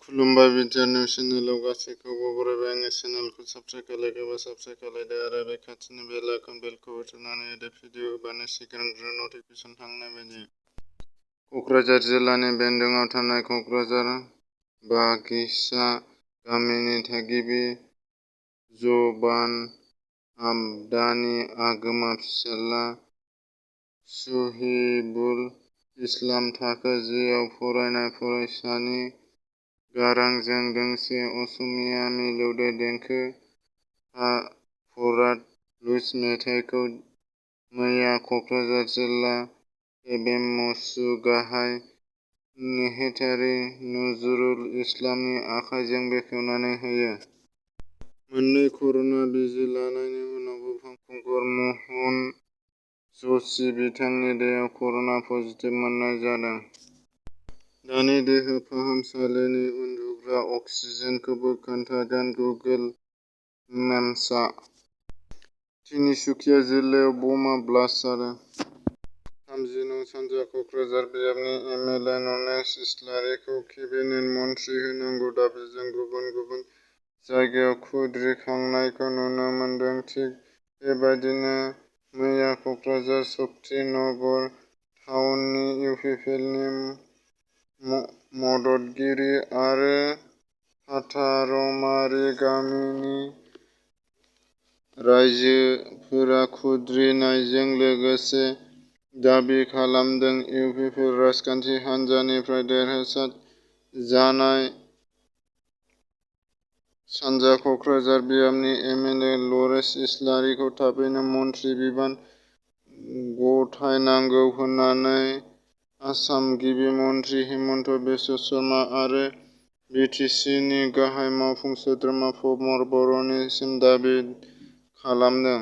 खुलुमबाय video news चेनेलाव गासैखौबो बरायबाय। आंनि चेनेलखौ साबस्क्राइब खालामोबा साबस्क्राइब खालामदो आरो बे खाथिनि बेल आइकन बेलखौ बोथ्रोदनानै होदो। भिडिअ हगारनाय सिगांग्रो नटिफिकेसन थांनाय बायदि। क'क्राझार जिल्लानि बेन्दोंआव थानाय क'क्राझार बागिचा गामिनि थागिबि जबान आबदानि आगोमा फिसाला सुहिबुल इस्लाम थाखो जिआव फरायनाय फरायसानि गारांजों दोंसे असमिया मिलौदो देंखो फराद लुज मेथाइखौ मैया क'क्राझार जिल्ला एबेमसु गाहाय नेहाथारि नजरुल इस्लामनि आखाइजों बेखेवनानै होयो। मोननै कर'ना बिजि लानायनि उनावबो फावखुंगुर महन ज'शि बिथांनि देहायाव कर'ना पजिटिभ मोननाय जादों। दानि देहा फाहामसालिनि उन्दुग्रा अक्सिजेनखौबो खोन्थागोन गुगोल मेप्सआ। तिनिसुकिया जिल्लायाव बमा ब्लास्ट जादों। 30 नं सानजा क'क्राझार बियाबनि एमएलए ननेश इस्लारिखौ केबिनेट मन्थ्रि होनांगौ दाबिजों गुबुन गुबुन जायगायाव खुद्रिखांनायखौ नुनो मोन्दों। थिग बेबायदिनो मैया क'क्राझार शक्ति नगर टाउननि इउपिपिएलनि मददगिरि आरो हाथारमारि गामिनि रायजोफोरा खुद्रिनायजों लोगोसे दाबि खालामदों इउपिपिएल राजखान्थि हान्जानिफ्राय देरहासार जानाय सानजा क'क्राझार बियाबनि एमएलए नरेश इस्लारिखौ थाबैनो मन्थ्रि बिबान गथायनांगौ होननानै आसाम गिबि मन्थ्रि हिमन्त बिश्व शर्मा आरो बिटिसिनि गाहाय मावफुं सोद्रोमा प्रमद बर'निसिम दाबि खालामदों।